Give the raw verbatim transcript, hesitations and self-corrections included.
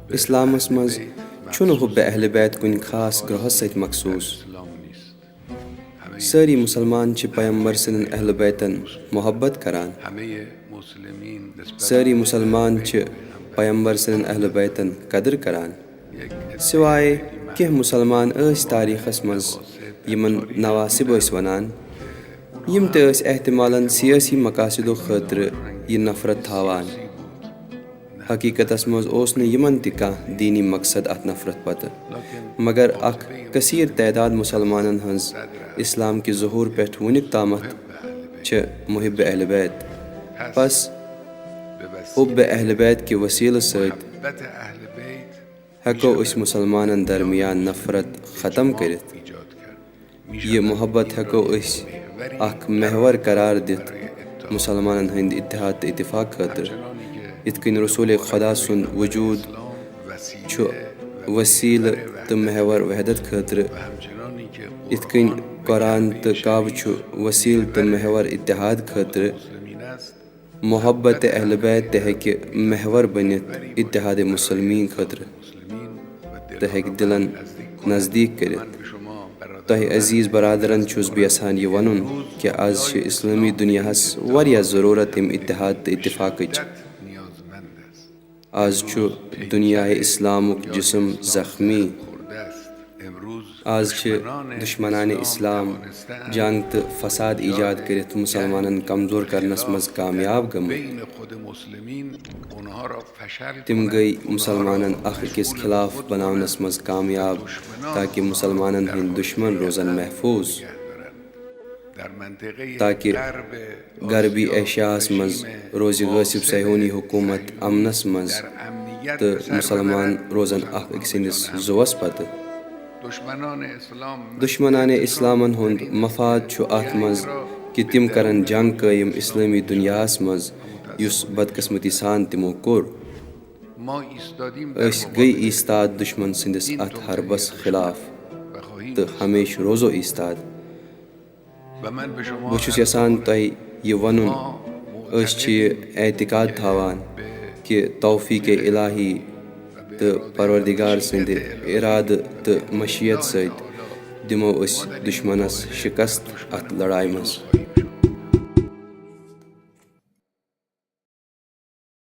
اسلامس منٛز چھُنہٕ حب اہل بیت کُنہِ خاص گروہس سۭتۍ مخصوص۔ سٲری مسلمان چھِ پیغمبر سٕنٛدٮ۪ن اہل بیتن محبت کران۔ سٲری مسلمان چھِ پیغمبر سٕنٛدٮ۪ن اہل بیتن قدر کران۔ سوائے کینٛہہ مسلمان ٲسۍ تاریخس منٛز یِمن نواصب ٲسۍ ونان، یِم تہِ ٲسۍ احتمالاً سیٲسی مقاصدو خٲطرٕ یہِ نفرت تھاوان۔ حقیقتس منٛز اوس نہٕ یِمن تہِ کانٛہہ دینی مقصد اتھ نفرت پتہٕ، مگر اکھ کثیر تعداد مسلمانن ہٕنٛز اسلام کہِ ظہور پٮ۪ٹھ وُنیُک تامتھ چھِ محب اہل بیت۔ پس حب اہل بیت کہِ وسیلہٕ سۭتۍ ہٮ۪کو أسۍ مسلمانن درمیان نفرت ختم کٔرِتھ۔ یہِ محبت ہٮ۪کو أسۍ اکھ محور قرار دِتھ مسلمانن ہٕنٛدِ اتحاد تہٕ اتفاق خٲطرٕ۔ یِتھ کٔنۍ رسول خدا سُنٛد وجود چھُ وسیلہٕ تہٕ محور وحدت خٲطرٕ، یِتھ کٔنۍ قرآن تہٕ کعبہٕ چھُ وسیلہٕ تہٕ محور اتحاد خٲطرٕ، محبت اہل بیت تہِ ہیٚکہِ محور بٔنِتھ اتحاد مسلمین خٲطرٕ تہٕ ہیٚکہِ دلن نزدیک کٔرِتھ۔ تۄہہِ عزیز برادرن چھُس بہٕ یژھان یہِ ونُن کہِ از چھِ اسلٲمی دنیاہس واریاہ ضرورت ییٚمہِ اتحاد تہٕ اتفاقٕچ۔ از چھُ دنیاہے اسلامُک جسم زخمی۔ از چھِ دشمنان اسلام جنگ تہٕ فساد ایجاد کٔرِتھ مسلمانن کمزور کرنس منٛز کامیاب گٔمٕتۍ۔ تِم گٔے مسلمانن اکھ أکِس خلاف بناونس منٛز کامیاب، تاکہ مسلمانن ہٕنٛدۍ دشمن روزن محفوظ، تاکہ غربی ایشیاہس منٛز روزِ غٲصب صہیونی حکومت امنس منٛز تہٕ مسلمان روزن اکھ أکۍ سٕنٛدِس زُوس پتہٕ۔ دشمنان اسلامن ہُنٛد مفاد چھُ اتھ منٛز کہِ تِم کرن جنگ قٲیِم اسلٲمی دنیاہس منٛز، یُس بدقسمتی سان تِمو کوٚر۔ أسۍ گٔے ایستاد دشمن سٕنٛدِس اتھ حربس خلاف تہٕ ہمیشہٕ روزو ایستاد۔ بہٕ چھُس یژھان تۄہہِ یہِ ونُن، أسۍ چھِ یہِ اعتقاد تھاوان کہِ توفیق الہی تہٕ پروردگار سٕنٛدِ ارادٕ تہٕ مشیت سۭتۍ دِمو أسۍ دشمنس شکست اتھ لڑایہِ منٛز۔